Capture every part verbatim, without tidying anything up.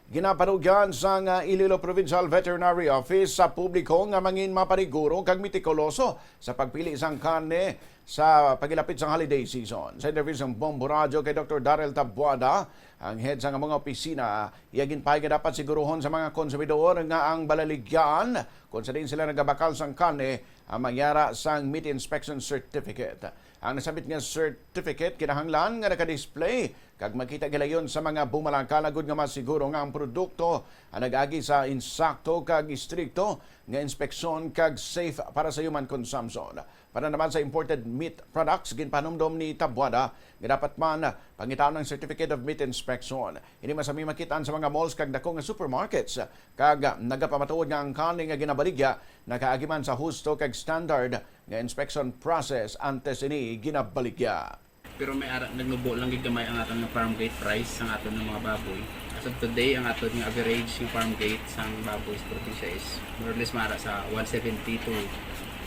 Ginapanugyan sang, ah, Iloilo Provincial Veterinary Office sa publiko nga mangin mapaniguro kag metikuloso sa pagpili sang karne sa paghilapit sang holiday season. Sa interview sang Bombo Radyo kay Doktor Daryl Tabuada, ang head sang mga opisina, iya ginpahayag nga dapat siguruhon sa mga konsumidor nga ang balaligyan kung sa diin sila nagabakal sang karne ang mangyara sang meat inspection certificate. Ang nasabit nga certificate kinahanglan nga nakadisplay kag makita gilayon sa mga bumalangkal agud nga masiguro nga ang produkto ang nag-agi sa insakto kag istrikto nga inspeksyon kag safe para sa human consumption. Para naman sa imported meat products, ginpanumdom ni Tabuada nga dapat man pangitaan ang Certificate of Meat Inspection. Ini masami makit-an sa mga malls kag dako nga supermarkets, kag nagapamatuod nga ang karne nga ginabaligya nakaagi man sa husto kag standard nga inspection process antes ini ginabaligya. Pero may ara, nagnubo lang gid gamay ang aton nga farm gate price sang aton nga mga baboy. As of today, ang aton nga average nga farm gate sang baboy sa probinsya is more or less mara sa one seventy to,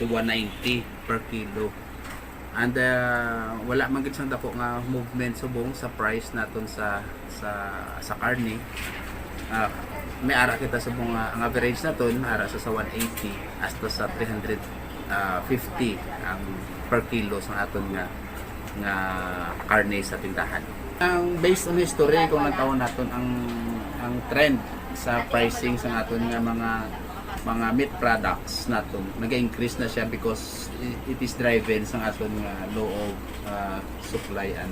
to one ninety per kilo. And, ah, wala man gid sang dako nga movement subong sa price naton sa, sa, sa karne. Ah, may ara kita subong nga ang average naton ara sa, sa one eighty hasta sa three hundred, ah, fifty ang per kilo sa aton nga, nga karne sa tindahan. Ang based on history, kung nagtawon naton ang, ang trend sa pricing sa aton nga mga, mga meat products naton, nag-increase na siya because i-, it is driven sa aton nga law of, ah, supply and